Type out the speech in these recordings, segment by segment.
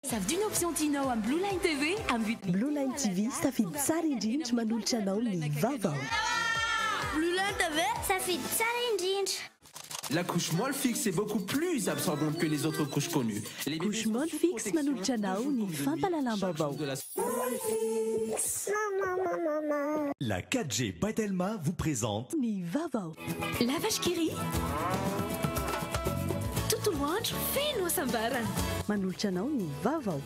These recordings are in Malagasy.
Safidio ny option tianao amin'ny Blue Line TV amin'ny vidiny. Blue Line TV, safidy tsara indrindra manolotra anao ny vaovao. Blue Line TV, safidy tsara indrindra. La couche Molfix est beaucoup plus absorbante que les autres couches connues. Les bébés Couche sont sous Molfix protection manolotra anao ny toujours de nuit, chaque fampahalalam-baovao. jour de la La 4G by Telma vous présente Ny vaovao. Lavage Kiri. Tontolo andro feno hasambarana. Manolotra anao ny vaovao.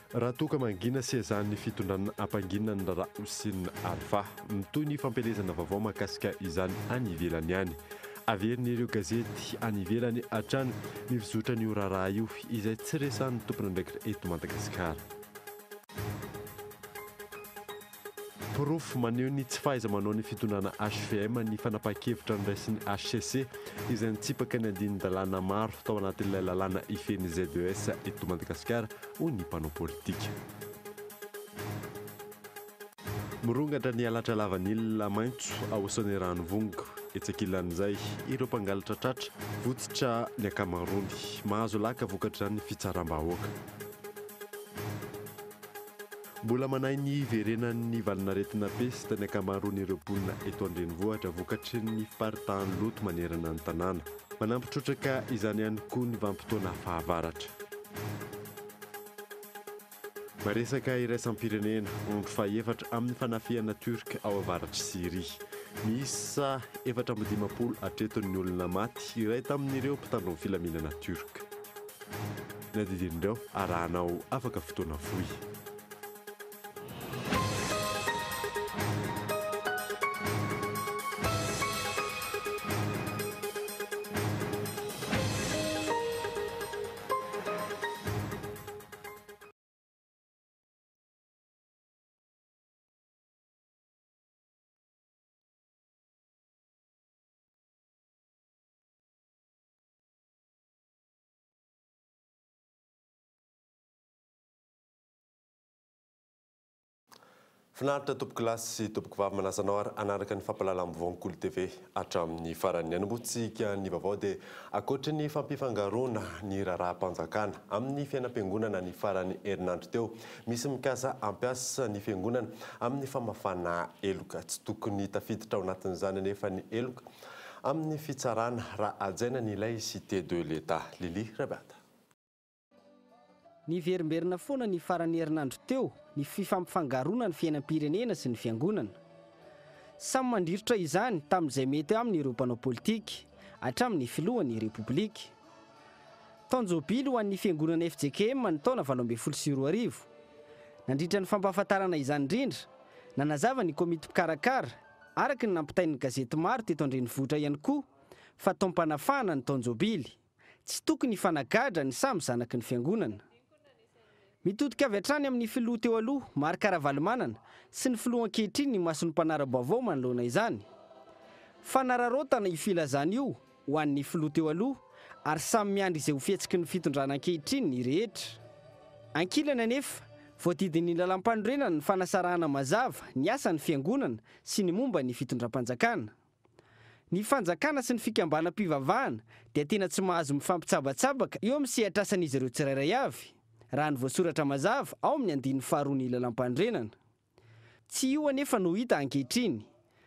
Raha toa ka mangina sy ezahan'ny fitondrana ampanginina ny raharaha Houcine Arfa, mitohy ny fampielezana vaovao mahakasika izany any ivelany any. Averin'ireo gazety any ivelany hatrany ny fizotran'io raharaha io izay tsy resahan'ny tompon'andraikitra eto Madagasikara. Porofo maneho ny tsy fahaiza-manao ny fitondrana HVM ny fanapahan-kevitra noraisin'ny HCC izay nitsipaka ny andinin-dalàna maro tao anatin'ilay lalàna ifehy ny ZES eto Madagasikara, hoy ny mpanao politika. Mirongatra ny halatra lavanila maitso ao Soanierana-Ivongo. Etsy ankilan'izay, ireo mpangalatra tratra votsotra ny ankamaroany. Mahazo laka vokatr'izany ny fitsaram-bahoaka. Mbola manahy ny hiverenan'ny valanaretina pesta ny ankamaroan'ireo mponina eto an-drenivohitra vokatry ny fiparitahan'ny loto manerana ny tanàna. Manampy trotraka izany ihany koa ny vanim-potoana fahavaratra. Maresaka iraisam-pirenena, andro fahefatra amin'ny fanafihana Turc ao avaratr'i Syria. Miisa 54 hatreto ny olona maty, iray tamin'ireo mpitandro ny filaminana Turc. Ny adidin'ireo arahanao afaka fotoana fohy. Finaritra tompoko lahy sy tompoko vavy, manasa anao ary hanaraka ny fampahalalam-baovao ny Kolo TV hatramin'ny farany. Hanombohantsika ny vaovao dia ankoatry ny fampifangaroana ny raharaham-panjakana amin'ny fiainam-piangonana ny faran'ny herinandro teo, misy mikasa hampiasa ny fiangonana amin'ny famafana heloka. Tsy tokony tafiditra ao anatin'izany anefa ny heloka amin'ny fitsarana raha hajaina ny laïcité de l'État. Lily Rabata. Niverimberina foana ny faran'ny herinandro teo ny fifampifangaroana ny fiainam-pirenena sy ny fiangonana. Samy mandrirotra izany tamin'izay mety aminy ireo mpanao politika, hatramin'ny filohan'ny Repoblika. Taon-jobily ho an'ny fiangonana fjkm ny taona 2018. Nandritra ny fampahafantarana izany indrindra, nanazava ny komity mpikarakara, araka ny nampitain'ny gazety maro teto an-drenivohitra ihany koa, fa taom-panafahana ny taon-jobily. Tsy tokony hifanagadra ny samy zanaky ny fiangonana. Mitodika avy hatrany amin'ny filoha teo aloha Marc Ravalomanana sy ny filoha ankehitriny ny mason'ny mpanara-baovao manoloana izany. Fanararaotana io filazana io ho an'ny filoha teo aloha ary samy miandry izay ho fihetsiky ny fitondrana ankehitriny ny rehetra. Ankilany anefa, voadidin'ny lalàmpanorenana ny fanasarahana mazava ny asan'ny fiangonana sy ny momba ny fitondram-panjakana. Ny fanjakana sy ny fikambanam-pivavahana dia tena tsy mahazo mifampitsabatsabaka eo amin'ny sehatr'asan'izy ireo tsirairay avy, raha ny voasoratra mazava ao amin'ny andininy faharoa ny lalàmpanorenana. Tsy io anefa no hita ankehitriny.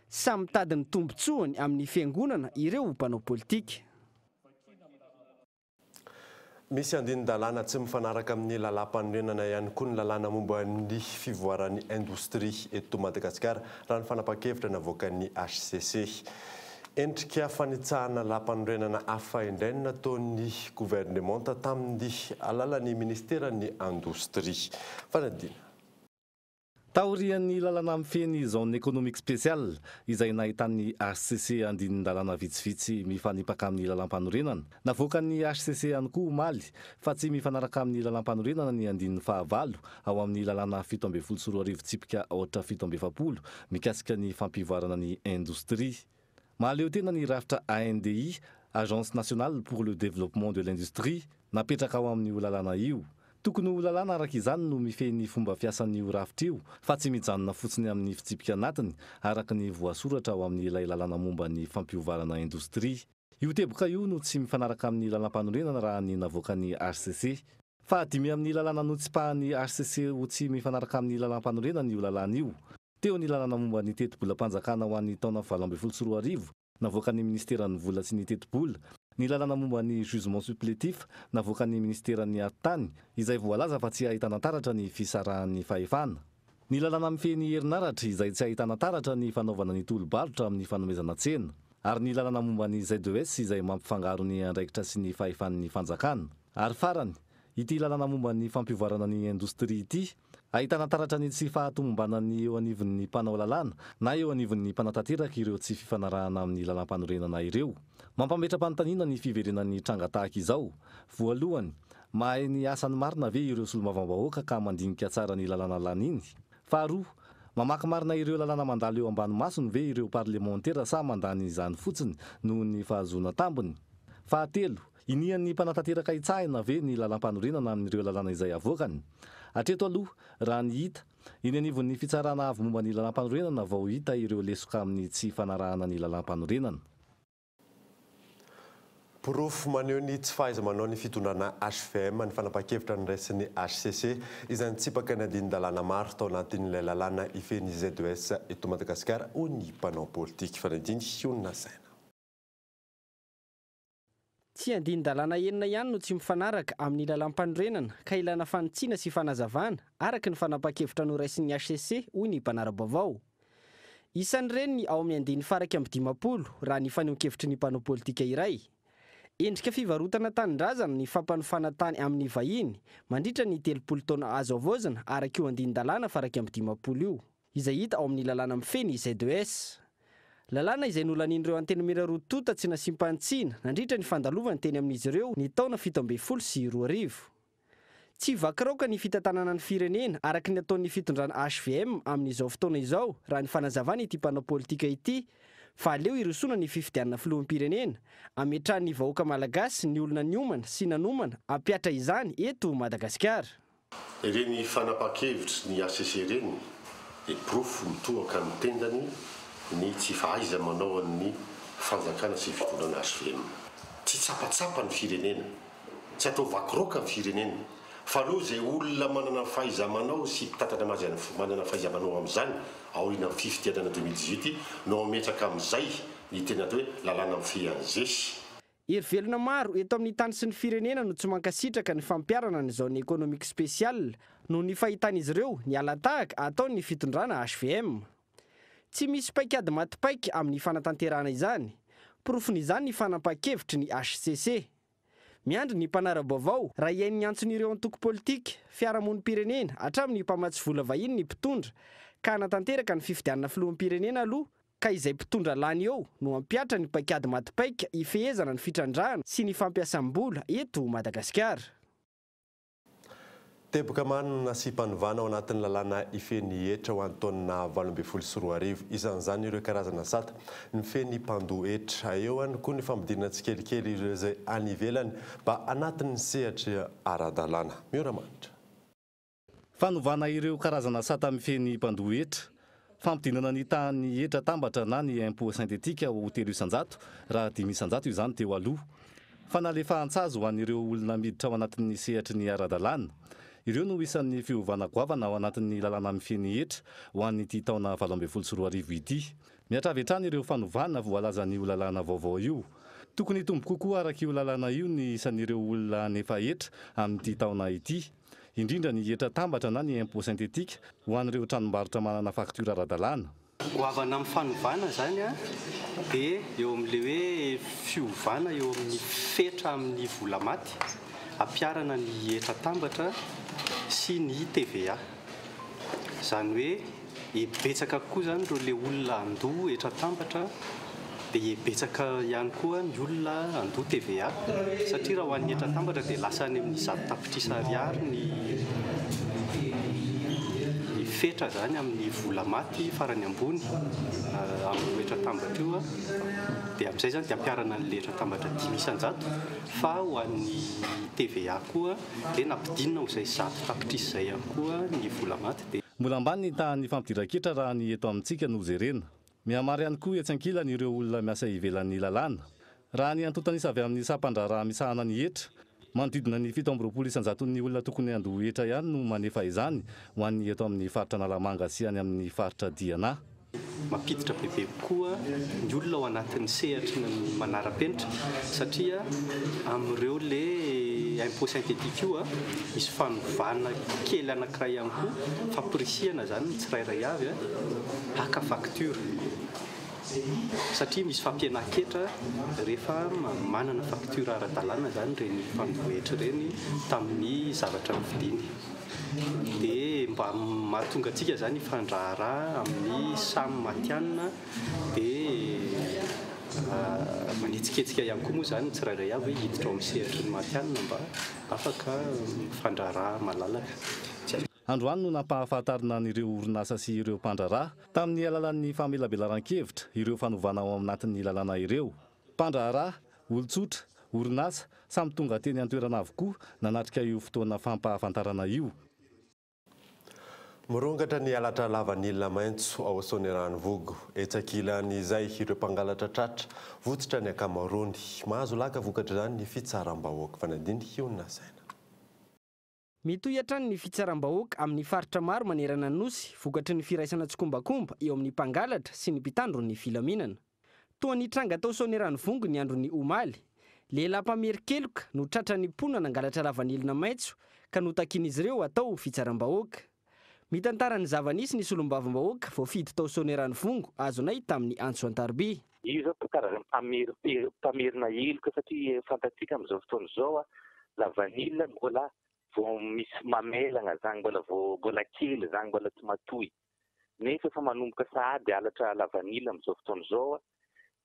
Samy mitady ny tombontsoany amin'ny fiangonana ireo mpanao politika. Misy andinin-dalàna tsy mifanaraka amin'ny lalàmpanorenana ihany koa ny lalàna momba ny fivoaran'ny indostria eto Madagasikara, raha ny fanapahan-kevitra navoakan'ny HCC. Endrika fanitsahana lalàmpanorenana hafa indray no nataon'ny governemanta tamin'ny alalan'ny ministeran'ny indostria. Fanadihadiana. Taorian'ny lalana mifehy ny zone économique spéciale, izay nahitan'ny HCC andinin-dalàna vitsivitsy mifanipaka amin'ny lalàmpanorenana, navoakan'ny HCC ihany koa omaly fa tsy mifanaraka amin'ny lalàmpanorenana ny andininy fahavalo ao amin'ny lalàna 2017 tsipika aotra 47 mikasika ny fampivoarana ny indostria. Mahaleo tena ny rafitra ANDI. Agence nationale pour le développement de l'industrie, napetraka ao amin'io lalàna io. Tokony ho lalàna araka izany no mifehy ny fomba fiasan'io rafitra io fa tsy mijanona fotsiny amin'ny fitsipika anatiny araka ny voasoratra ao amin'ilay lalàna momba ny fampiovarana indostria. Io teboka io no tsy mifanaraka amin'ny lalàmpanorenana raha ny navoakan'ny hcc. Fahadimy amin'ny lalàna notsipahan'ny hcc ho tsy mifanaraka amin'ny lalàmpanorenana io lalàna io. Teo ny lalàna momba ny tetibolam-panjakana ho an'ny taona 2018 navoakan'ny ministeran'ny vola sy ny tetibola, ny lalàna momba ny jugement supplétif navoakan'ny ministeran'ny atitany izay voalaza fa tsy ahitana taratra ny fisarahan'ny fahefana. Ny lalàna mifehy ny herinaratra izay tsy ahitana taratra ny fanaovana ny tolo-barotra amin'ny fanomezana tsena. Ary ny lalàna momba ny ZES izay mampifangaro ny andraikitra sy ny fahefan'ny fanjakana. Ary farany, ity lalàna momba ny fampiovarana ny indostria ity, ahitana taratra ny tsy fahatomombanan'ny eo anivon'ny mpanao lalàna na eo anivon'ny mpanatanteraka ireo tsy fifanarahana amin'ny lalàm-panorenana ireo. Mampametra-panontaniana ny fiverenan'ny tranga tahaka izao. Voalohany, mahay ny asany marina ve ireo solombavambahoaka ka mandinika tsara ny lalàna lany iny? Faharoa, mamaky marina ireo lalàna mandalo eo ambany masony ve ireo parlemantera sa mandany izany fotsiny noho ny fahazoana tambiny? Fahatelo, inian'ny mpanatanteraka hitsahina ve ny lalàm-panorenana amin'ireo lalàna izay avoakany? Hatreto aloha, raha ny hita, eny anivon'ny fitsarana avo momba ny lalàm-panorenana vao hita ireo lesoka amin'ny tsy fanarahana ny lalàm-panorenana. Porofo maneho ny tsy fahaiza-manao ny fitondrana HVM ny fanapahan-kevitra noraisin'ny HCC izay nitsipaka ny andinin-dalàna maro tao anatin'ilay lalàna ifehy ny ZES eto Madagasikara, hoy ny mpanao politika. Fanadihadiana hionona saina. Tsy andinin-dalàna enina ihany no tsy mifanaraka amin'ny lalàm-panorenana ka ilana fanitsiana sy fanazavana araka ny fanapahan-kevitra noraisin'ny HCC, hoy ny mpanara-baovao. Isan'ireny ny ao amin'ny andininy faha-51 raha ny fanehoan-kevitry ny mpanao politika iray. Endrika fivarotana tanindrazana ny fampanofana tany amin'ny vahiny mandritra ny 30 taona azo havaozina araka io andinin-dalàna faha-51 io, izay hita ao amin'ny lalàna mifehy ny ZES. Lalàna izay nolanian'ireo antenimiera roa tonta tsy nasiam-panitsiana nandritra ny fandalovany teny amin'izy ireo ny taona 2017. Tsy vakiraoka ny fitantanana ny firenena araka ny ataon'ny fitondrana HVM amin'izao fotoana izao raha ny fanazavana ity mpanao politika ity fa aleo hirosoana ny fifidianana filoham-pirenena ametrahan'ny vahoaka malagasy ny olona niomana sy nanomana hampihatra izany eto Madagasikara. Ireny fanapahan-kevitry ny HCC ireny dia porofo mitohaka amin'ny tendany ny tsy fahaiza-manao an'ny fanjakana sy fitondrana HVM. Tsy tsapatsapa ny firenena. Tsy atao vakiraoka ny firenena fa aleo izay olona manana fahaiza-manao sy mpitantana manana fahaiza-manao amin'izany aorianan'ny fifidianana 2018 no hametraka amin'izay ny tena atao hoe lalàna mifehy an'i Zesy. Hery velona maro eto amin'ny tany sy ny firenena no tsy mankasitraka ny fampiharana ny zone économique spéciale noho ny fahitan'izy ireo ny hala-tahaka ataon'ny fitondrana HVM. Tsy misy paikady maty paika amin'ny fanatanterahana izany. Porofon'izany ny fanapahan-kevitry ny HCC. Miandry ny mpanara-baovao raha hihaino ny antson'ireo antoko politika, fiarahamonim-pirenena, hatramin'ny mpamatsy vola vahiny ny mpitondra ka hanatanteraka ny fifidianana filoham-pirenena aloha ka izay mpitondra lany eo no hampihatra ny paikady maty paika hifehezana ny fitrandrahana sy ny fampiasam-bola eto Madagasikara. Teboka marina nasiam-panovana ao anatin'ny lalàna hifehy ny hetra ho an'ny taona 2018. Isan'izany ireo karazana sata mifehy ny mpandoa hetra. Eo ihany koa ny fampidinana tsikelikely ireo izay any ivelany mba anatin'ny sehatra ara-dalàna. Miora-manitra. Fanovana ireo karazana sata mifehy ny mpandoa hetra. Fampidinana ny tahan'ny hetra tambatra na ny impôt synthétique ho 3% raha 5% izany teo aloha. Fanalefahan-tsazy ho an'ireo olona miditra ao anatin'ny sehatry ny ara-dalàna. Ireo no isan'ny fiovana goavana ao anatin'ny lalàna mifehy ny hetra ho an'ity taona 2018 ity. Mihatra avy hatrany ireo fanovana voalazan'io lalàna vaovao io. Tokony hitombo kokoa araka io lalàna io ny isan'ireo olona hanefa hetra amin'ity taona ity. Indrindra ny hetra tambatra na ny impôt synthétique ho an'ireo tranombarotra manana faktiora ara-dalàna. Goavana amin'ny fanovana izany dia eo amin'ilay hoe fiovana eo amin'ny fetra amin'ny vola maty ampiharana ny hetra tambatra sy ny TVA. Izany hoe betsaka kokoa izany ireo ilay olona handoa hetra tambatra dia betsaka ihany koa ny olona handoa TVA satria raha ho an'ny hetra tambatra dia lasa any amin'ny 100 tapitrisa ariary ny. fetra izany amin'ny vola maty farany ambony amin'io hetra tambatra io dia amin'izay izany dia ampiharana an'ilay hetra tambatra 5% fa ho an'ny TVA koa dia nampidinina ho izay 100 tapitrisa izay ihany koa ny vola maty dia. Mbola ambany ny tahan'ny fampidiran-ketra raha ny eto amintsika no jerena. Mihamaro ihany koa etsy ankilany ireo olona miasa ivelan'ny lalàna. Raha ny antontanisa avy amin'ny sampan-draharaha misahana ny hetra, manodidina ny 27%-n'ny olona tokony handoa hetra ihany no manefa izany ho an'ny eto amin'ny faritra Analamanga sy any amin'ny faritra Diana. Mampiditra bebe kokoa ny olona ao anatin'ny sehatry ny manara-penitra satria amin'ireo le impôt synthétique io misy fanovana kely anankiray ihany koa, fampirisihana izany ny tsirairay avy haka facture satria misy fampihenan-ketra rehefa manana facture ara-dalàna izany ireny mpandoa hetra ireny tamin'ny zavatra novidiany. Dia mba mahatonga antsika izany hifandraharaha amin'ny samy matihanina dia manetsiketsika ihany koa moa izany ny tsirairay avy hoe hiditra ao amin'ny sehatry ny matihanina mba afaka mifandraharaha malalaka. Androany no nampahafantarina an'ireo orinasa sy ireo mpandraharaha tamin'ny alalan'ny famelabelaran-kevitra ireo fanovana ao anatin'ny lalàna ireo. Mpandraharaha, olon-tsotra, orinasa, samy tonga teny an-toerana avokoa nanatrika io fotoana fampahafantarana io. Mirongatra ny halatra lavanila maitso ao Soanierana-Ivongo. Etsy ankilan'izay ireo mpangalatra tratra votsotra ny ankamaroany. Mahazo laka vokatr'izany ny fitsaram-bahoaka. Fanadiny hionona saina. Mitohy hatrany ny fitsaram-bahoaka amin'ny faritra maro manerana ny nosy vokatry ny firaisana tsikombakomba eo amin'ny mpangalatra sy ny mpitandro ny filaminana. Toa nitranga tao Soanierana-Ivongo ny andron'ny omaly. Lehilahy mpamerin-keloka no tratran'ny mponina nangalatra lavanilina maitso ka notakian'izy ireo atao fitsaram-bahoaka. Mitantara ny zava-nisy ny solombavambahoaka voafidy tao Soanierana-Ivongo azonay tamin'ny antso an-tariby. Io zao karazana mpamerina heloka satria fantatsika amin'izao fotoana izao lavanila mbola vao misy mamelana zany, mbola vao mbola kely zany, mbola tsy matoy. Nefa efa manomboka sahady halatra lavanila amin'izao fotoana izao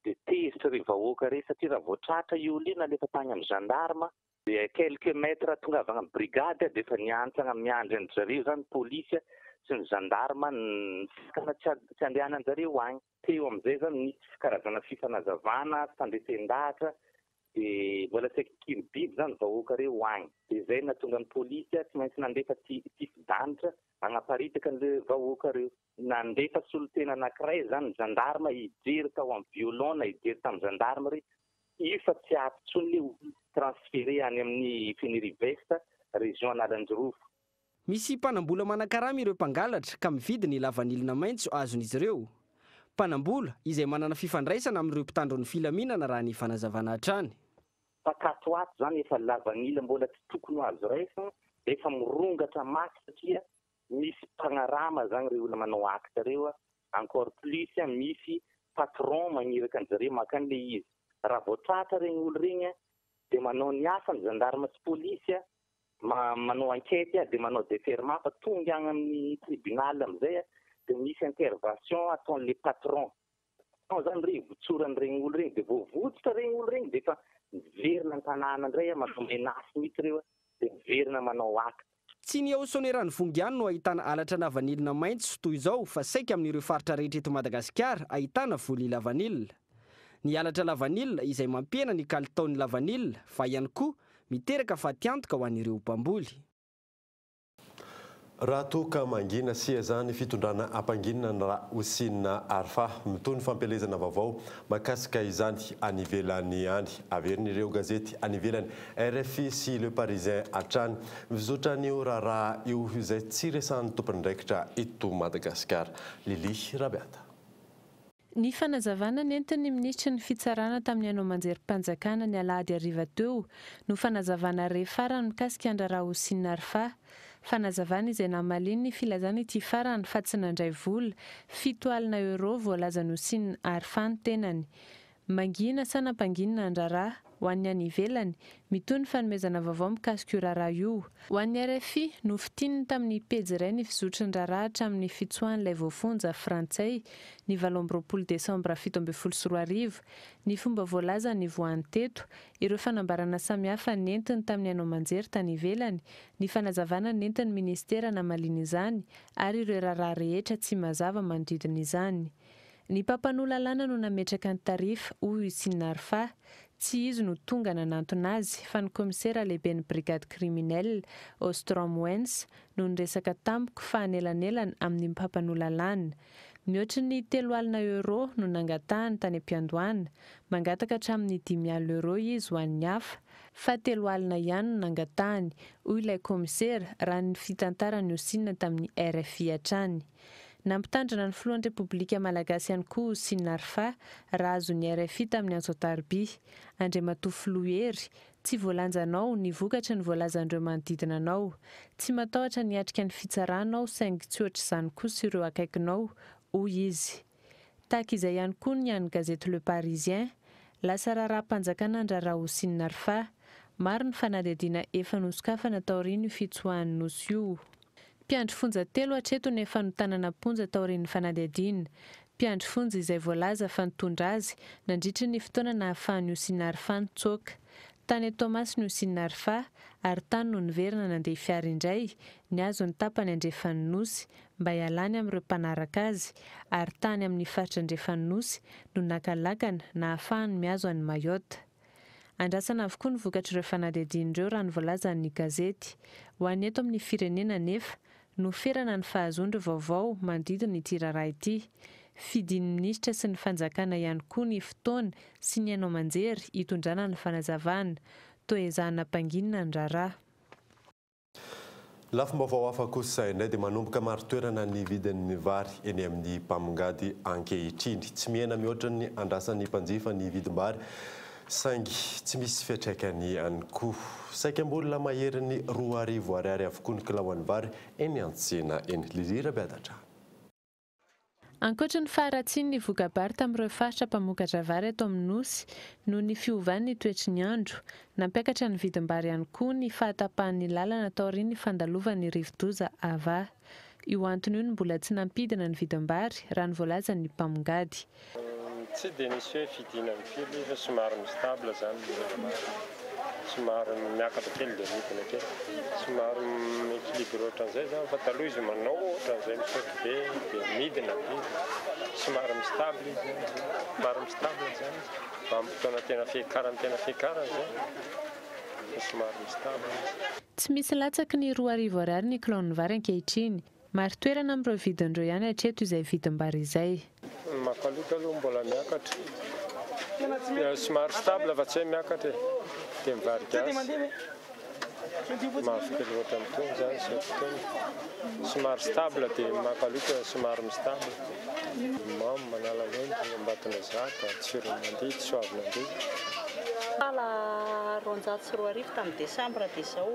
dia tezitra ireo vahoaka ireo satria raha vao tratra io olona io nalefa tany amin'ny gendarme dia quelques mètres tongavana amin'ny brigade dia efa niantsana miandry an-dry zareo zany polisy sy ny gendarme nisakana tsy andehanan-jareo agny. Teo amin'izay zany nisy karazana fifanazavana, fandresen-dahatra dia mbola tsy akikily biby zany vahoaka ireo agny. Dia izay nahatonga ny polisy tsy maintsy nandefa tifi-danitra hanaparitaka an'ireo vahoaka ireo. Nandefa solontena anankiray zany ny gendarme hijery tao amin'ny violon na hijery tamin'ny gendarme io fa tsy ampy intsony le olona transféré any amin'ny Fénérive-Est, région Analanjirofo. Misy mpanambola manakarama ireo mpangalatra ka mividy ny lavanilina maitso azon'izy ireo. Mpanambola izay manana fifandraisana amin'ireo mpitandro ny filaminana raha ny fanazavana hatrany. Fa tato ato zany efa lavanila mbola tsy tokony ho azo raisina dia efa mirongatra mafy satria misy mpanarama zany ireo olona manao acte ireo, encore plus misy patron magniraka an-jareo maka an'ilay izy. Raha vao tratra ireny olo ireny dia manao ny asa ny gendarme sy polisy, manao enquête dia manao déferment fa tonga agny amin'ny tribunal amin'izay dia misy intervention ataon'le patron. Zany re votsoran'ireny olo ireny dia voavotsotra ireny olo ireny dia efa miverina an-tanàna indray manao menace mihitsy ireo dia miverina manao acte. Tsy ny ao Soanierana-Ivongo ihany no ahitana halatra lavanilina maitso toy izao fa saika amin'ireo faritra rehetra eto Madagasikara ahitana voly lavanila. Ny halatra lavanila izay mampihena ny kalitaon'ny lavanila fa ihany koa miteraka fatiantoka ho an'ireo mpamboly. Raha toa ka mangina sy izany fitondrana ampanginina ny raha Houcine Arfa mitohy ny fampielezana vaovao mahakasika izany any ivelany any. Averin'ireo gazety any ivelany RFI sy Le Parisien hatrany. Mizotra an'io raharaha io izay tsy resahan'ny tompon'andraikitra eto Madagasikara. Lily Rabiata. Ny fanazavana nentin'ny minisitry ny fitsarana tamin'ny haino aman-jerim-panjakana ny alahady hariva teo no fanazavana re farany mikasika ny raharaha Houcine Arfa. Fanazavana izay namaliany ny filazana ity farany fa tsy nandray vola 70 euro voalazan'i Houcine Arfa ny tenany. Mangina sa nampanginina ny raharaha? Ho an'ny any ivelany, mitohy ny fanomezana vaovao mikasika io raharaha io. Ho an'ny RFI, nofintininy tamin'ny pejy iray ny fizotry ny raharaha hatramin'ny fitsoahan'ilay voafonja frantsay ny 28 desambra 2017, ny fomba voalaza nivoahany teto, ireo fanambarana samihafa nentiny tamin'ny haino aman-jery tany ivelany, ny fanazavana nentin'ny minisitera namaliana izany ary ireo raharaha rehetra tsy mazava manodidina izany. Ny mpampanoa lalàna no nametraka ny tarif, hoy i Sinarfa. Tsy izy no tonga nanantona azy, fa ny kaomisera lehiben'ny brigade criminelle, Ostrom Wens, no niresaka tamiko fa hanelanelana amin'ny mpampanoa lalàna. Mihoatry ny 30 euros no nangatahany tany am-piandohana. Mangataka hatramin'ny 50 euros izy ho an'ny hafa, fa 30 ihany no nangatahany, hoy ilay kaomisera, raha ny fitantaran'i Hosina tamin'ny RFI hatrany. Nampitandrina ny filohan'ny Repoblika Malagasy ihany koa Houcine Arfa raha azon'ny RFI tamin'ny antso an-tariby. Andriamatoa Filoha Hery, tsy voalanjanao ny vokatry ny voalazan'ireo manodidina anao. Tsy matahotra ny hiatrika ny fitsarana aho saingy tsy ohatr'izany kosa ireo akaikinao, hoy izy. Tahaka izay ihany koa ny an'ny gazety Le Parisien. Lasa raharaham-panjakana ny raharaha Houcine Arfa. Maro ny fanadihadiana efa nosokafana taorian'io fitsoahan'ny Nosy io. Mpiandry fonja telo hatreto no efa notanana am-ponja taorian'ny fanadihadiana. Mpiandry fonja izay voalaza fa nitondra azy nandritry ny fotoana nahafahan'i Houcine Arfa nitsoaka. Tany Toamasina i Houcine Arfa ary tany no niverina nandeha fiara indray, nihazo ny tapany andrefan'ny Nosy mba hialany amin'ireo mpanaraka azy ary tany amin'ny faritra andrefan'ny Nosy no naka lakana nahafahany mihazo an'i Mayotte. Andrasana avokoa ny vokatr'ireo fanadihadiana ireo raha ny voalazan'ny gazety. Ho an'ny eto amin'ny firenena anefa, noferana ny fahazoana ireo vaovao manodidina ity raharaha ity. Fidin'ny minisitra sy ny fanjakana ihany koa ny fotoana sy ny haino aman-jery hitondrana ny fanazavana. Toa ezahana ampanginina ny raharaha. Lafim-baovao hafa kosa indray dia manomboka marin-toerana ny vidin'ny vary eny amin'ny mpamongady ankehitriny. Tsy mihena mihoatra ny andrasan'ny mpanjifa ny vidim-bary saingy tsy misy fiantraikany ihany koa. Saika mbola maherin'ny 2000 ariary avokoa ny kilaon'ny vary eny an-tsena eny. Lily Rabeadatra. Ankoatra ny faharatsian'ny voka-bary tamin'ireo faritra mpamokatra vary eto amin'ny Nosy noho ny fiovan'ny toetry ny andro, nampiakatra ny vidim-bary ihany koa ny fahatapahan'ny lalana taorian'ny fandalovan'ny rivodoza Ava. Io antony io no mbola tsy nampidina ny vidim-bary, raha ny voalazan'ny mpamongady. Tsy dia misy hoe fidinany firy ilay izy fa somary mi-stable izany ny zava-bary. Somary miakatra kely dia midina kely. Somary mi-équilibre ohatran'izay izany fa taloha izy manao ohatran'izay mi-saute be dia midina be. Somary mi-stable izy izany izao. Somary mi-stable izany izy. Vanim-potoana tena fiakarany tena fiakarany izay fa somary mi-stable izy. Tsy misy latsaky ny 2000 ariary ny kilaon'ny vary ankehitriny. Marin-toerana amin'ireo vidiny ireo ihany hatreto izay vidim-bary izay. Ny makaloka aloha mbola miakatra. Somary stable fa tsy hoe miakatra e. Dia ny vary gasy mavokely ohatran'itony izany izao fotoana. Somary stable dia ny makaloka somary mi-stable. Mamy, Manalalondo, Ambatondrazaka, Tsiroanomandidy, Soavinandriana. Sahala 2002 tamin'ny desambra dia izao.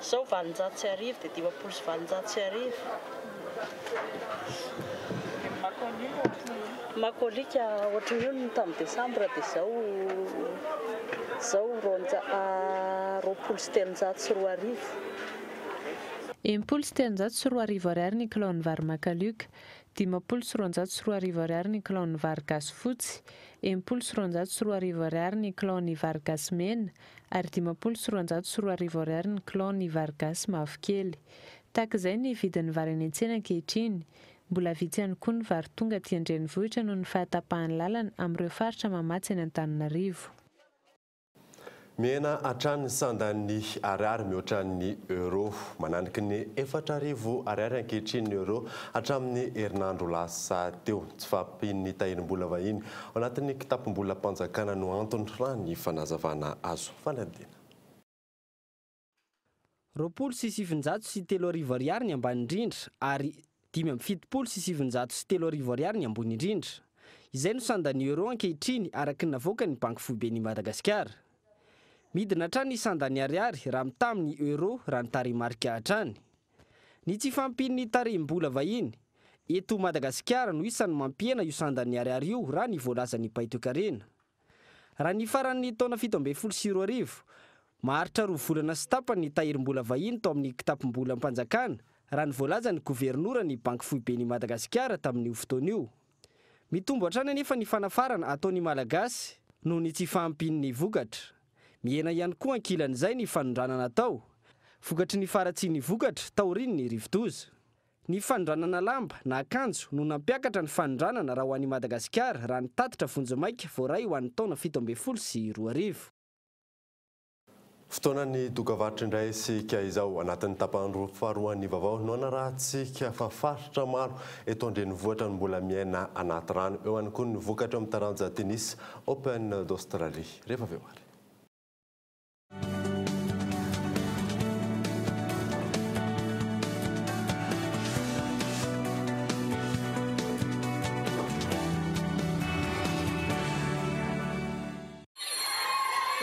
Izao 1800 dia 1850. Makolika ohatran'io ny tamin'ny desambra dia izao izao 2320. 2060 ariary ny kilaon'ny vary Makalioka, 2050 ariary ny kilaon'ny vary gasy fotsy, 2060 ariary ny kilaon'ny vary gasy mena, ary 2050 ariary ny kilao-n'ny vary gasy mavokely. Tahaka izay ny vidin'ny vary any an-tsena ankehitriny. Mbola vitsy ihany koa ny vary tonga aty an-drenivohitra noho ny fahatapahan'ny lalana amin'ireo faritra mamatsy any Antananarivo. Mihena hatrany ny sandan'ny ariary mihoatra ny euro. Mananiky ny 4000 ariary ankehitriny ny euro hatramin'ny herinandro lasa teo. Tsy fahampian'ny tahirim-bola vahiny ao anatin'ny kitapom-bolam-panjakana no antony raha ny fanazavana azo. Fanadihadiana. 2920 ariary ny ambany indrindra ary 3975 ariary ny ambony indrindra. Izay no sandan'ny euro ankehitriny araka ny navoakan'ny Banky Foiben'i Madagasikara. Midina hatrany ny sandan'ny ariary raha mitaha amin'ny euro raha ny tarehimarika hatrany. Ny tsy fahampian'ny tarehim-bola vahiny eto Madagasikara no isan'ny mampihena io sandan'ny ariary io raha ny voalazan'ny mpahay toekarena. Raha ny faran'ny taona 2017, maharitra roa volana sy tapany ny tahirim-bola vahiny tao amin'ny kitapom-bolam-panjakana, raha ny voalazan'ny governoran'ny Banky Foiben'i Madagasikara tamin'io fotoana io. Mitombo hatrany anefa ny fanafarana ataon'ny Malagasy noho ny tsy fahampian'ny vokatra. Mihena ihany koa ankilan'izay ny fanondranana atao, vokatry ny faharatsian'ny vokatra taorian'ny rivodoza. Ny fanondranana lamba na akanjo no nampiakatra ny fanondranana raha ho an'i Madagasikara raha ny tatitra vonjimaika voaray ho an'ny taona 2017. Fotoanan'ny dokavarotra indray isika izao. Anatin'ny tapany roa faharoan'ny vaovao no anarahantsika fa faritra maro eto an-drenivohitra no mbola miaina anaty rano. Eo ihany koa ny vokatra eo amin'ny taranja tennis Open d'Australie. Rehefa avy eo ary.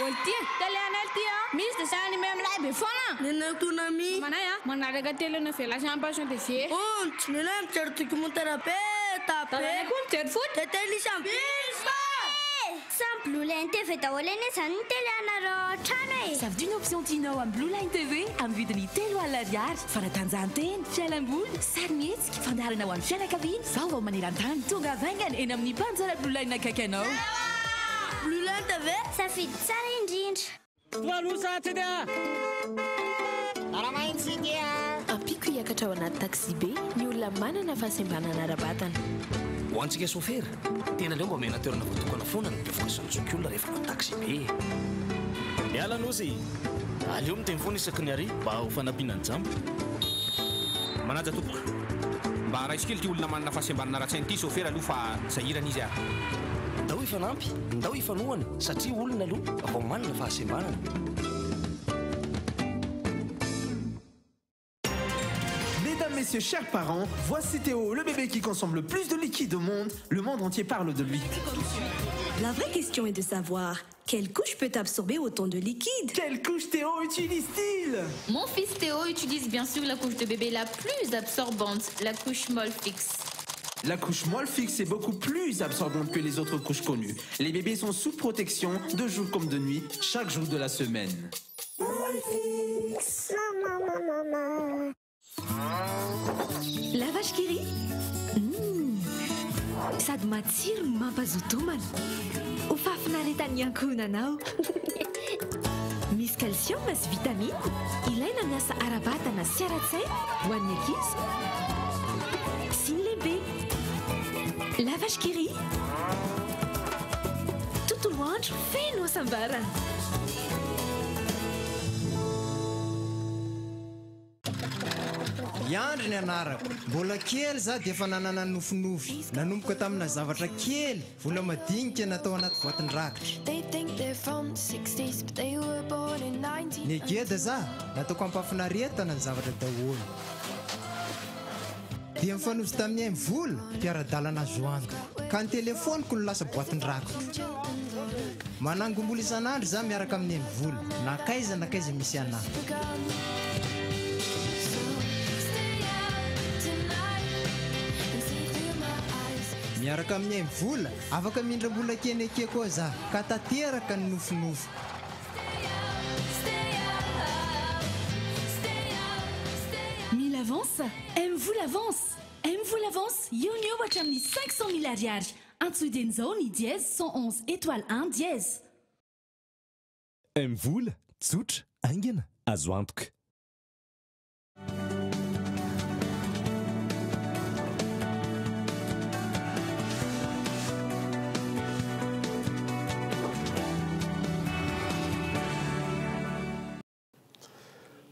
Olo ty, télé anay ty a. Misy dessin animé milay be foana. Nenay Konami. Mamanay a, manaraka télénovela sy Passion TV. Ontsy, nenay mijery documentaire be da be. Dadanay koa mijery foot. De tennis am. Samy Blue Line TV daholo anie izany ny télé anareo ao an-trano e. Safidio ny option tianao amin'ny Blue Line TV amin'ny vidiny 30 ariary. Fanatanjahantena, fialamboly, sarimihetsika, fandaharana ho an'ny fianakaviana, vaovao maneran-tany. Tonga vaingana eny amin'ny mpanjara Blue Line akaiky anao. Blue Line TV, safidy tsara indrindra. Ampiako hiakatra ao anaty taxi-be ny olona manana fahasembanana ara-batana. Ho antsika sôfera, tena aleo mba omena toerana voatokana foana ny bevoka sy ny zokiolona rehefa manao taxi-be e. Miala Nosy! Aleo miteny foana isaky ny arrêt mba ho fanampiana ny jamba. Manaja tompoko. Mba raiso kely ity olona manana fahasembanana ara-tsaina ity sôfera aloha fa sahirana izy a. Ndao hifanampy, ndao hifanohana satria olona aloha vao manana fahasembanana. Mesdames, messieurs, chers parents, voici Théo, le bébé qui consomme le plus de liquide au monde. Le monde entier parle de lui. La vraie question est de savoir quelle couche peut absorber autant de liquide. Quelle couche Théo utilise-t-il? Mon fils Théo utilise bien sûr la couche de bébé la plus absorbante, la couche Molfix. La couche Molfix est beaucoup plus absorbante que les autres couches connues. Les bébés sont sous protection de jour comme de nuit, chaque jour de la semaine. Molfix. Maman, maman, maman. La vache qui rit. Sady matsiro no mampazoto homana. Ho fahafinaretan'ny ankohonanao. Misy calcium sy vitamine ilaina miasa ara-batana sy ara-tsaina ho an'ny ankizy sy ny lehibe. La vache qui rit. Tontolo andro feno hasambarana. I Andry ny anarako. Mbola kely za dia efa nanana nofinofy. Nanomboka tamina zavatra kely, vola madinika natao anaty boatin-drakitra. Negeda za, nataoko ampahafinaretana ny zavatra daholo. Dia nifanojo tamin'ny MVola, mpiara-dalana azo antoka. Ka ny telefaoniko no lasa boatin-drakitro. Manangom-bola isan'andro za miaraka amin'ny MVola, na kaiza na kaiza misy anà. Miaraka amin'ny MVola, afaka mindram-bola keny eke koa za, ka tanteraka ny nofinofiko. Mila avance? MVola avance! MVola avance, eo ny eo hatramin'ny 500 mille ariary. Antsoy dieny izao ny dièse 111 étoile 1 dièse. MVola, tsotra, haingana, azo antoka.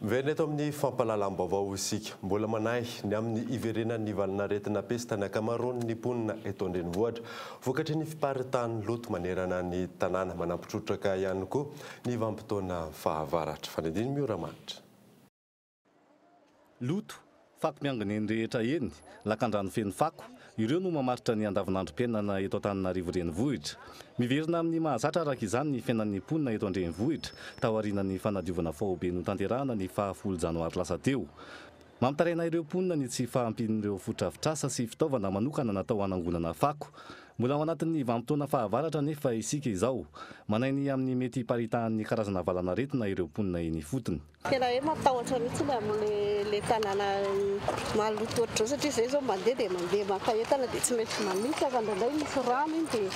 Miverina eto amin'ny fampahalalam-baovao isika. Mbola manahy ny amin'ny hiverenan'ny valanaretina pesta ny ankamaroan'ny mponina eto an-drenivohitra. Vokatry ny fiparitahan'ny loto manerana ny tanàna. Manampy trotraka ihany koa ny vanim-potoana fahavaratra. Fanadino Mioramanitra. Loto, fako miangona eny rehetra eny, lakandrano feno fako, ireo no mamaritra ny andavanandrom-piainana eto Antananarivo renivohitra. Miverina amin'ny mahazatra araka izany ny fiainan'ny mponina eto an-drenivohitra, taorian'ny fanadiovana faobe notanterahana ny faha-folo janoary lasa teo. Mampitaraina ireo mponina ny tsy fahampian'ireo fotodrafitrasa sy fitaovana manokana natao hanangonana fako. Mbola ao anatin'ny vanim-potoana fahavaratra anefa isika izao. Manahy ny amin'ny mety hiparitahan'ny karazana valanaretina ireo mponina eny ifotony. Tena hoe matahotra mihitsy ny amin'ilay tanàna maloto ohatr'izao satria izay izao mandeha dia mandeha maka entana dia tsy maintsy manitsaka, indraindray misy rano iny dia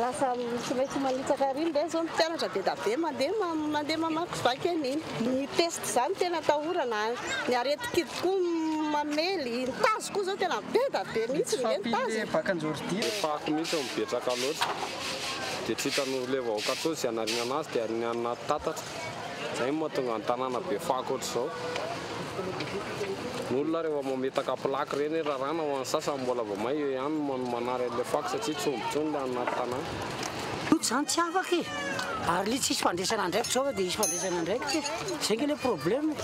lasa tsy maintsy manitsaka ary iny indray izao ny mpianatra be dia be mandeha mandeha mamakivaky an'iny. Ny peste izany tena atahorana, ny aretin-kibo koa mamely, ny tazo koa izao tena be dia be mihitsy ny tazo. Ny fako mihitsy no betsaka loatra dia tsy hitan'olona vahoaka intsony izay hanariana anazy dia ariana any anaty tatatra. Izay no mahatonga ny tanàna be fako ohatr'izao. Ny olona rehefa mametaka plaque ireny hoe raràna ho an'ny sasany mbola vao may eo ihany no manary an'ilay fako satria tsy omby intsony ilay any anaty tanàna. Loto zany tsy afaka e! Ary le tsisy fandraisana andraikitra zao ve de hisy fandraisana andraikitra e! Zay nge le problème e!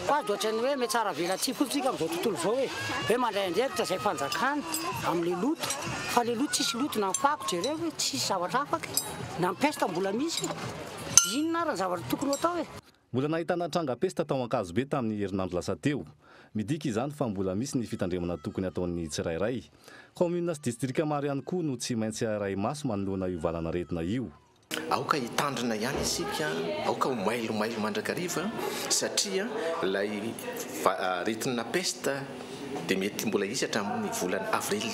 Fa de ohatran'ny hoe mihatsara velatsihy fotsiny tsika amzao tontolo zao e! Hoe mandray andraikitra zay fanjakana amle loto fa le loto tsisy loto na ny fako jereo e! Tsisy zavatra afaka e! Na ny peste mbola misy e! Inona ary ny zavatra tokony ho atao e? Mbola nahitana tranga pesta tao Ankazobe tamin'ny herinandro lasa teo. Midika izany fa mbola misy ny fitandremana tokony hataon'ny tsirairay. Kaominina sy distrika maro ihany koa no tsy maintsy arahi-maso manoloana io valanaretina io. Aoka hitandrina ihany isika, aoka ho mailomailo mandrakariva satria ilay aretina peste dia mety mbola hisy hatramin'ny volana avril.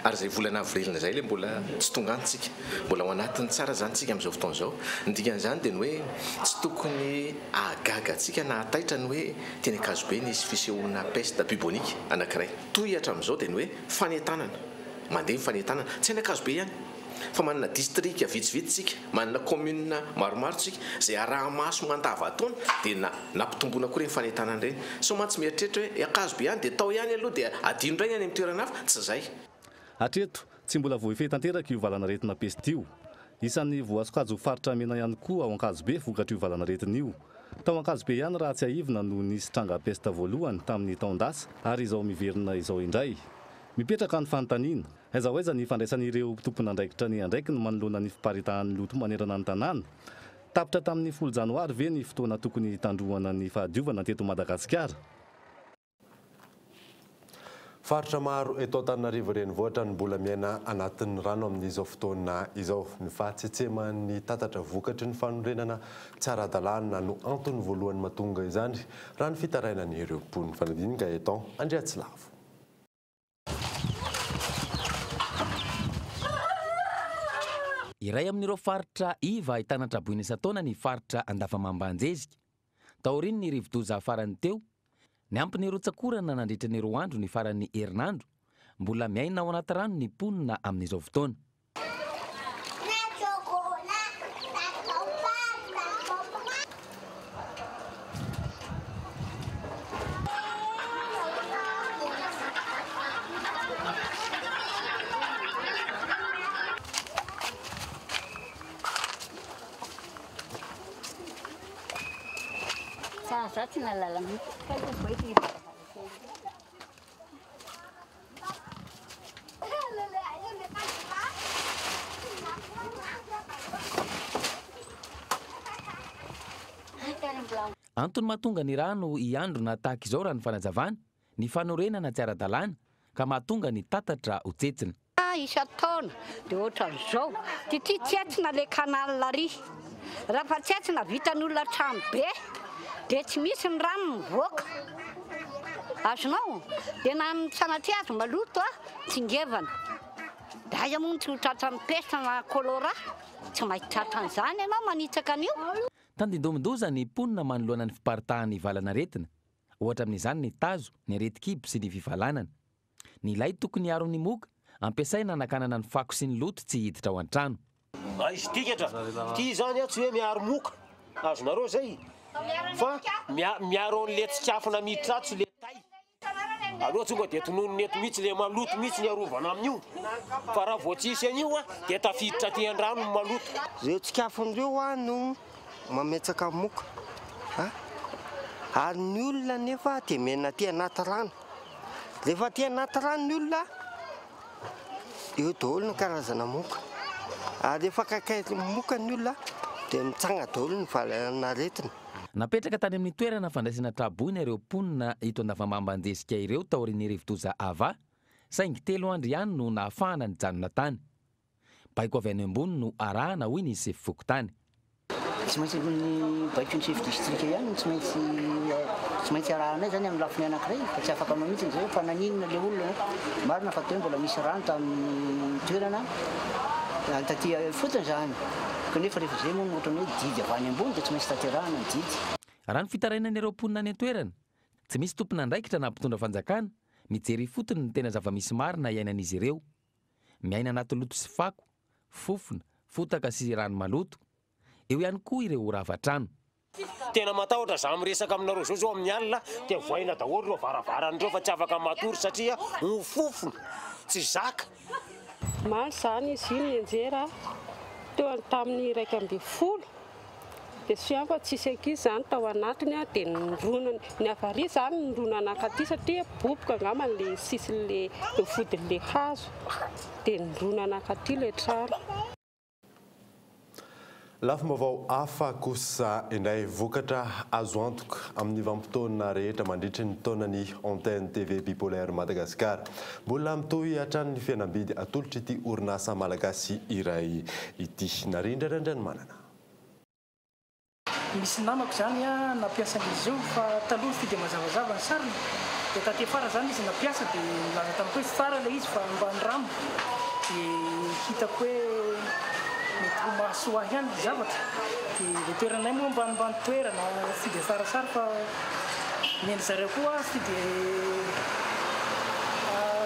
Ary izay volana avril izay ilay mbola tsy tonga any tsika. Mbola ao anatiny tsara izany tsika amin'izao fotoana izao. Ny dikan'izany dia ny hoe tsy tokony hahagaga antsika na hahataitra ny hoe teny Ankazobe nisy fisehoana peste bubonique anankiray. Toy hatramin'izao dia ny hoe fanentanana. Mandeha ny fanentanana. Tsy any Ankazobe ihany fa manana distrika vitsivitsy tsika, manana commune maromaro tsika izay araha-maso mandavantaona dia na nampitomboina koa ireny fanentanana ireny. Sao mantsy mieritreritra hoe Ankazobe ihany dia tao ihany aloha dia adino indray ny any amin'ny toerana hafa. Tsy izay. Hatreto, tsy mbola voafehy tanteraka io valanaretina pesta io. Isan'ny voasokajy ho faritra mena ihany koa ao Ankazobe vokatr'io valanaretina io. Tao Ankazobe ihany raha tsiahivina no nisy tranga pesta voalohany tamin'ny taon-dasa ary izao miverina izao indray. Mipetraka ny fanontaniana, aiza ho aiza ny fandraisan'ireo tompon'andraikitra ny andraikiny manoloana ny fiparitahan'ny loto manerana ny tanàna? Tapitra tamin'ny folo janoary ve ny fotoana tokony hitandroana ny fahadiovana teto Madagasikara? Faritra maro eto Antananarivo Renivohitra no mbola miaina anatin'ny rano amin'izao fotoana izao. Ny fahatsetseman'ny tatatra vokatry ny fanorenana tsy ara-dalàna no antony voalohany mahatonga izany, raha ny fitarainan'ireo mponina. Fanadin'i Gaëtan Andriatsilavo. Iray amin'ireo faritra iva ahitana traboina isan-taona ny faritra Andavamamba Anjezika. Taorian'ny rivodoza farany teo, niampy ny rotsak'orana nandritra ny roa andro ny faran'ny herinandro, mbola miaina ao anaty rano ny mponina amin'izao fotoana. Antony mahatonga ny rano hiandrona tahaka izao raha ny fanazavana, ny fanorenana tsy ara-dalàna ka mahatonga ny tatatra ho tsetsina. Isan-taona dia ohatran'izao. Dia ity tsetsina ilay canal ary. Raha fa tsetsina vitan'olona trano be dia tsy misy ny rano mivoaka. Azonao? Dia na ny sanatria azy maloto tsingevana. Dia aiza moa no tsy ho tratran'ny peste na choléra? Tsy maintsy tratran'izany ianao manitsaka an'io. Tandindomin-doza ny mponina manoloana ny fiparitahan'ny valan'aretina. Ohatra amin'izany ny tazo, ny aretin-kibo sy ny fivalanana. Ny lay tokony hiaro ny moka, ampiasaina hanakanana ny fako sy ny loto tsy hiditra ao an-trano. Aiza ity katra? Ity izany an tsy hoe miaro moka, azonareo izay? Fa miaro an'le tsikafona miditra ato sy le tay. Aleo tonga dia tononina eto mihitsy le maloto mihitsy ny arovana amin'io. Fa raha vao tsy hisy an'io an dia tafiditra aty an-drano ny maloto. Ireo tsikafona ireo an no mametsaka moka a! Ary ny olona anefa dia miaina aty anaty rano. Rehefa aty anaty rano ny olona, eo daholo ny karazana moka. Ary rehefa akaiky moka ny olona dia mitsanga daholo ny valanaretina. Napetraka tany amin'ny toerana fandraisana tra-boina ireo mponina eto Andavamamba Anjezika ireo taorian'ny rivodoza Ava, saingy telo andro ihany no nahafahana nijanona tany. Baiko avy any ambony no arahana hoy ny sefo fokontany. Tsy maintsy ny baikon'ny chef district ihany no tsy maintsy tsy maintsy arahanay zany amin'ny lafiny anankiray fa tsy afaka manao mihitsy izay hoe fa naninona le olona. Marina fa teo mbola nisy rano tamin'ny toerana taty ifotony izany kanefa rehefa izay moa no ohatran'ny hoe didy avy any ambony dia tsy maintsy tanterahana ny didy. Raha ny fitarainan'ireo mponina any an-toerana, tsy misy tompon'andraikitra na mpitondra fanjakana mijery ifotony ny tena zava-misy marina iainan'izy ireo. Miaina anaty loto sy fako, fofona, fotaka sy rano maloto. Eo ihany koa ireo rava trano. Tena matahotra za miresaka aminareo zao zao amin'ny alina dia vohaina daholo ireo varavarana ireo fa tsy afaka matory satria mifofona tsy zaka. Omaly izany izy iny nianjera teo tamin'ny 11 dia soa fa tsisy ankizy izany tao anatiny dia nirona ny avaria izany nirona nankaty satria boboka angamba ilay sisin'ilay vodin'ilay hazo dia nirona nankaty ilay trano. Lafim-baovao hafa kosa indray, vokatra azo antoka amin'ny vanim-potoana rehetra mandritry ny taona ny Antenne TV Bipolaire Madagascar. Mbola mitohy hatrany ny fihenam-bidy atolotr'ity orinasa malagasy iray ity. Narindra Randrianomanana. Misy namako izany nampiasa an'izy io fa taloha tsy dia mazavazava ny sariny dia taty afara izany izy nampiasa dia nilaza tamiko hoe tsara ilay izy fa mba andramo dia hitako hoe mety ho mahasoa ahy ihany ilay zavatra dia ilay toeranay moa ambanimbany toerana tsy dia tsaratsara fa ny an-dry zareo koa tsy dia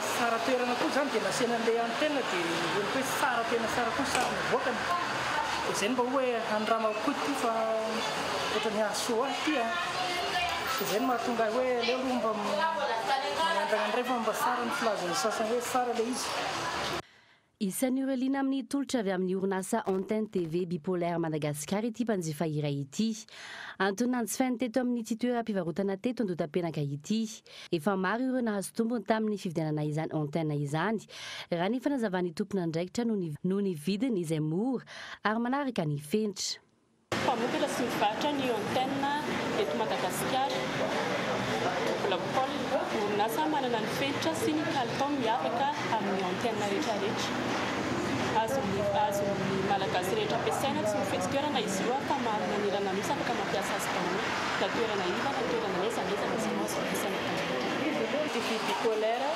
tsara toerana koa izany dia nasiana an'ilay antenne dia henoko hoe tsara tena tsara koa ny sary navoakany. Dia izay no mba hoe andramako koa ity fa ohatran'ny hahasoa ahy ity an! Dia izay no mahatonga ahy hoe aleo aloha mba manandrana indray fa mba tsara ny filazan'ny sasany hoe tsara ilay izy. Isan'ireo liana amin'ny tolotra avy amin'ny orinasa Antenne TV Bipolaire Madagascar ity mpanjifa iray ity. Antony nanjifainy teto amin'ity toeram-pivarotana teto Andotapenaka ity. Efa maro ireo nahazo tombony tamin'ny fividianana izany antenne izany, raha ny fanazavan'ny tompon'andraikitra noho ny vidiny izay mora ary manaraka ny fenitra. Mpamokatra sy mivarotra ny antenne eto Madagasikara, Double Pole, orinasa manana ny fenitra sy ny kalitao miavaka amin'ny antenne rehetrarehetra. Azon'ny azon'ny Malagasy rehetra ampiasaina tsy mifidy toerana izy io fa maro manerana Nosy afaka mampiasa azy daholo na toerana iva na toerana aiza na aiza misy anao azo ampiasaina daholo. TV bipolaire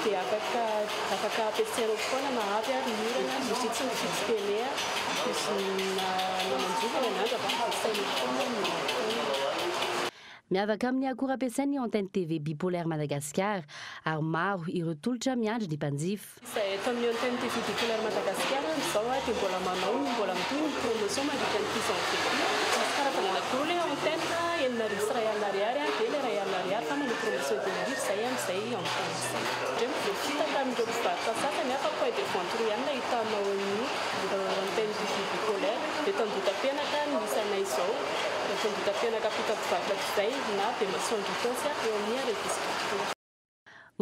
dia afaka afaka ampiasainao foana na avy ary ny orana, izy io tsy mifidy télé, izy na na manjofana na andro afaka ampiasainao foana ny antenne. Miavaka amin'ny akora ampiasainy ny antenne TV bipolaire Madagascar ary maro ireo tolotra miandry ny mpanjifa. Izay eto amin'ny Antenne TV Bipolaire Madagascar amin'izao dia mbola manao ny mbola mitohy ny promotion mandritra an'ity janvier ity. Misy karazana anankiroa ilay antenne, 1060 ariary dia ilay 1000 ariary fa manao promotion 5000 izay amin'izay antenne izay. Indreo voafitaka amin'ireo mpivarotra sasany fa point de vente roa ihany no ahitanao an'io antenne TV Bipolaire. Eto Andohatapenaka no misy anay izao, eto Andohatapenaka mpita mpivarotra divay na Bemasoandro Itaosy eo amin'ny arrêt bus Carrefour.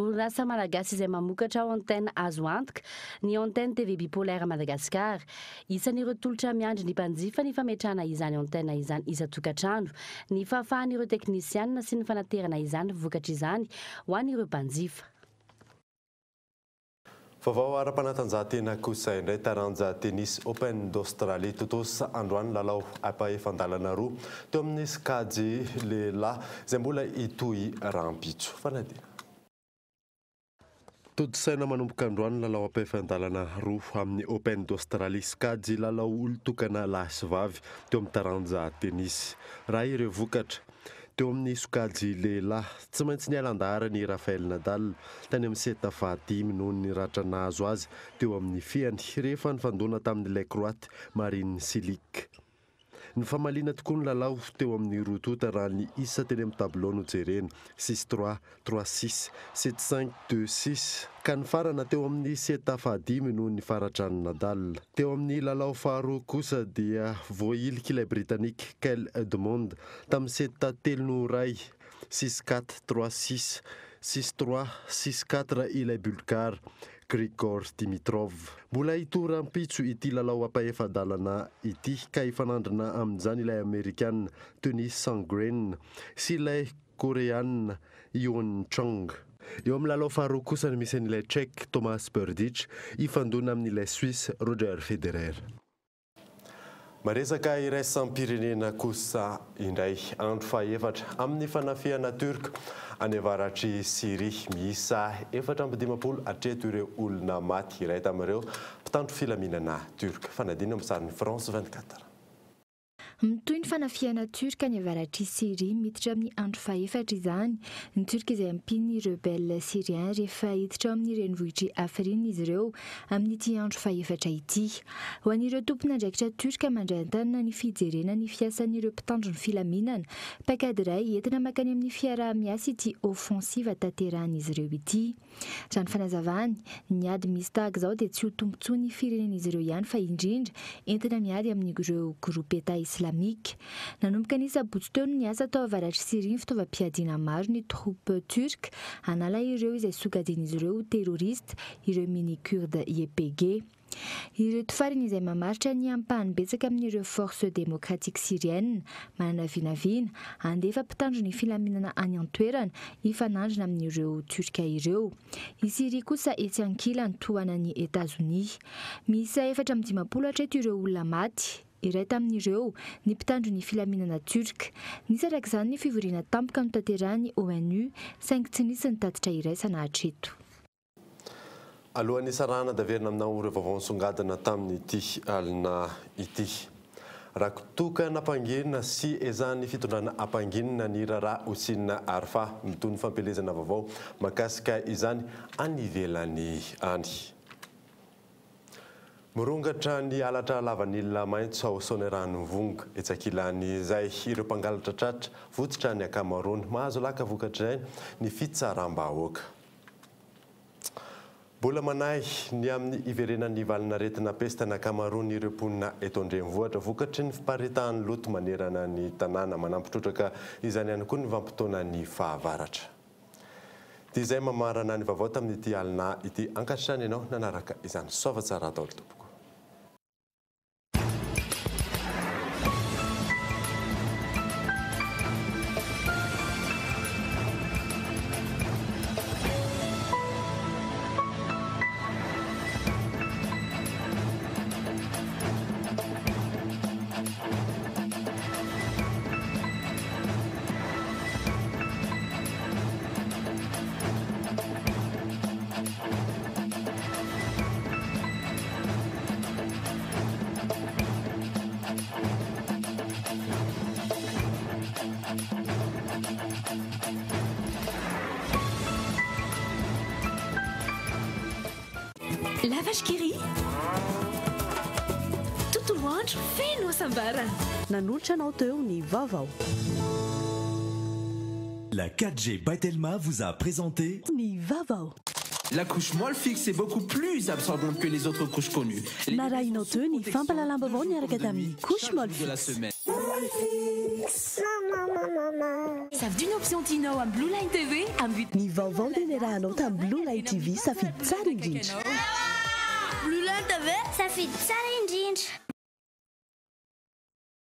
Orinasa malagasy izay mamokatra antenne azo antoka ny Antenne TV Bipolaire Madagascar. Isan'ireo tolotra miandry ny mpanjifa ny fametrahana izany antenne izany isan-tokantrano, ny fahafahan'ireo teknisianina sy ny fanaterana izany vokatra izany ho an'ireo mpanjifa. Vaovao ara-panatanjahantena kosa indray, taranja tennis Open d'Australie. Tontosa androany lalao ampahefan-dalana roa teo amin'ny sokajy lehilahy izay mbola hitohy rahampitso. Fanadina. Tontosaina manomboka androany ny lalao ampahefan-dalana roa amin'ny Open d'Australie sokajy lalao olon-tokana lahy sy vavy teo amin'ny taranja tennis. Raha ireo vokatra. Teo amin'ny sokajy lehilahy, tsy maintsy niala an-daharana i Rafael Nadal tany amin'ny set fahadimy noho ny ratra nahazo azy teo amin'ny fehany rehefa nifandona tamin'ilay Croate Marin Cilic. Nifamaliana tokoa ny lalao teo amin'ny roa tonta raha ny isa teny amin'ny tabilao no jerena, six trois, trois six, sept cinq, deux six, ka nifarana teo amin'ny set fahadimy noho ny faratran'i Nadal. Teo amin'ny lalao faharoa kosa dia voahilik'ilay Britannique Kyle Edmund tamin'ny set telo noho iray, six quatre, trois six, six trois, six quatre ilay Bulgare, Grigor Dimitrov. Mbola hitohy rahampitso ity lalao ampahefa-dalana ity ka hifanandrina amin'izany ilay Amerikana Tennys Sandgren sy ilay Koreana Hyun Chung. Eo amin'ny lalao faharoa kosa no misy an'ilay Tchèque Tomas Berdych hifandona amin'ilay Suisse Roger Federer. Maresaka iraisam-pirenena kosa indray andro fahefatra amin'ny fanafihana Turc any avaratr'i Syria. Miisa 54 hatreto ireo olona maty, iray tamin'ireo mpitandro filaminana Turc. Fanadino amin'ny sarin'ny France 24. Mitohy ny fanafihana Turc any avaratr'i Syria, miditra amin'ny andro fahefatra izany. Ny Turc izay ampian'ny rebelles syriens rehefa hiditra ao amin'ny renivohitr'i Afrin izy ireo amin'ity andro fahefatra ity. Ho an'ireo tompon'andraikitra Turc mandray an-tanana ny fijerena ny fiasan'ireo mpitandro ny filaminana, paikady iray entina mankany amin'ny fiaraha-miasa ity offensive tanterahan'izy ireo ity. Raha ny fanazavany, ny ady misy tahaka izao dia tsy ho tombontsoan'ny firenen'izy ireo ihany fa indrindra entina miady amin'ireo groupe Etat Islamique. Nanomboka ny sabotsy teo no niasa tao avaratr'i Syria ny fitaovam-piadiana maro ny troupes turques hanala ireo izay sokajian'izy ireo ho terroristes, ireo mini-kurdes YPG. Ireto farany izay mamaritra ny ampahany betsaka amin'ireo Forces Démocratiques Syriennes manana vinavina handefa mpitandro ny filaminana any an-toerana hifanandrina amin'ireo Turka ireo. I Syria kosa etsy ankilany tohanan'i Etazonia. Miisa 54 hatreto ireo olona maty, iray tamin'ireo ny mpitandro ny filaminana Turka. Nisy araka izany ny fivoriana tampoka notanterahin'ny ONU saingy tsy nisy ny tatitra iraisana hatreto. Alohan'ny hisarahana dia averina aminao ireo vaovao nisongadina tamin'ity alina ity. Rakotoka nampanginina sy ezahan'ny fitondrana ampanginina ny raharaha Houcine Arfa. Mitohy ny fampielezana vaovao mahakasika izany any ivelany any. Mirongatra ny halatra lavanila maitso ao Soanierana Ivongo. Etsy ankilan'izay, ireo mpangalatra tratra votsotra ny ankamaroany. Mahazo laka vokatr'izay ny fitsaram-bahoaka. Mbola manahy ny amin'ny hiverenan'ny valin'aretina pesta ny ankamaroan'ireo mponina eto an-drenivohitra vokatry ny fiparitahan'ny loto manerana ny tanàna. Manampy trotraka izany ihany koa ny vanim-potoanan'ny fahavaratra. Dia izay mamarana ny vaovao tamin'ity alina ity. Ankasitrahana ianao nanaraka izany. Soava tsara daholo tompoko. La vache qui rit Tontolo andro feno hasambarana. Nanolotra anao teo ny vaovao. La 4G by Telma vous a présenté Ny vaovao. La couche Molfix est beaucoup plus absorbante que les autres couches connues. Narahinao teo ny fampahalalam-baovao niaraka tamin'ny couche De la Molfix. semaine. Safidio ny option tianao amin'ny Blue Line TV amin'ny Ny vaovao dia niarahanao tamin'ny Blue Line TV safidy tsara indrindra. Blue Line TV safidy tsara indrindra.